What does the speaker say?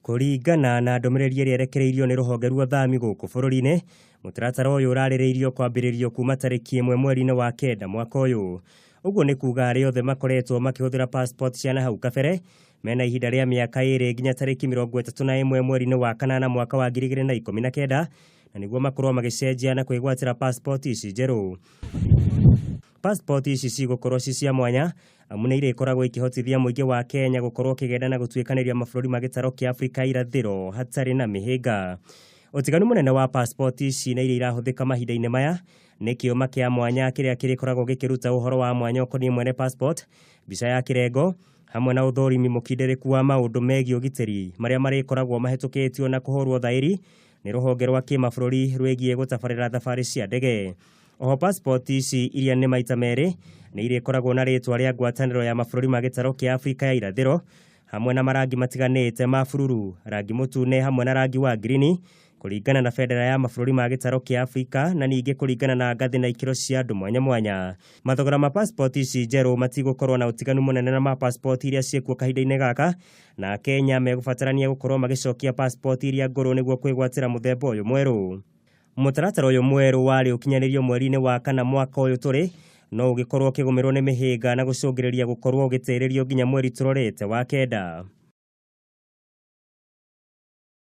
Kũringana na ndũmĩrĩri ĩrĩa ĩrekereirio nĩ rũhonge rwa ũthami gũkũ bũrũri-inĩ, mũtaratara ũyũ ũrarĩrĩirio kwambĩrĩrio kuma tarĩki 1 mweri-inĩ wa 9 mwaka ũyũ. Ũguo nĩ kuga arĩa othe makoretwo makĩhũthĩra passport cia na hau kabere mena ihinda rĩa mĩaka 2 nginya tarĩki 31 mweri-inĩ wa 8 mwaka wa 2019 na nĩguo makorwo magĩcenjia na kwĩgwatĩra passport ici njerũ. Passport ici cigũkorwo ci cia mwanya amu nĩ irĩkoragwo ikĩhotithia mũingĩ wa Kenya gũkorwo ũkĩgenda na gũtuĩkanĩria mabũrũri ma gĩtaro kĩa Afrika irathĩro hatarĩ na mĩhĩnga. Ũtiganu mũnene wa passport ici na iria irahũthĩka mahinda-inĩ maya nĩ kĩũma kĩa mwanya kĩrĩa kĩrĩkoragwo gĩkĩruta ũhoro wa mwanya ũkoniĩ mwene passport, mbica ya kĩrengo, hamwe na ũthũrimi mũkindĩrĩku wa maũndũ megiĩ ũgitĩri marĩa marĩkoragwo mahĩtũkĩtio na kũhũrwo thaĩri nĩ rũhonge rwa kĩmabũrũri rwĩgiĩ gũtabarĩra thabarĩ cia ndege. Oho passport ici iria nĩ maita merĩ nĩ irĩkoragwo na rĩtwa rĩa ngwatanĩro ya mabũrũri ma gĩtaro kĩa Afrika ya irathĩro hamwe na marangi matiganĩte ma bururu, rangi mũtune hamwe na rangi wa ngirini kũringana na bendera ya mabũrũri ma gĩtaro kĩa Afrika na ningĩ kũringana na ngathĩ na ikĩro cia andũ mwanya mwanya. Mathogora ma passport ici njerũ matigũkorwo na ũtiganu mũnene na ma passport iria ciĩkuo kahinda-inĩ gaka na Kenya megũbatarania gũkorwo magĩcokia passport iria ngũrũ nĩguo kwĩgwatĩra mũthemba ũyũ mwerũ. Mũtaratara ũyũ mwerũ warĩ ũkinyanĩrio mweri-inĩ wa 4 mwaka ũyũ tũrĩ no ũgĩkorwo ũkĩgũmĩrwo nĩ mĩhĩnga na gũcũngĩrĩria gũkorwo ũgĩtĩrĩrio nginya mweri tũrorete wa 9.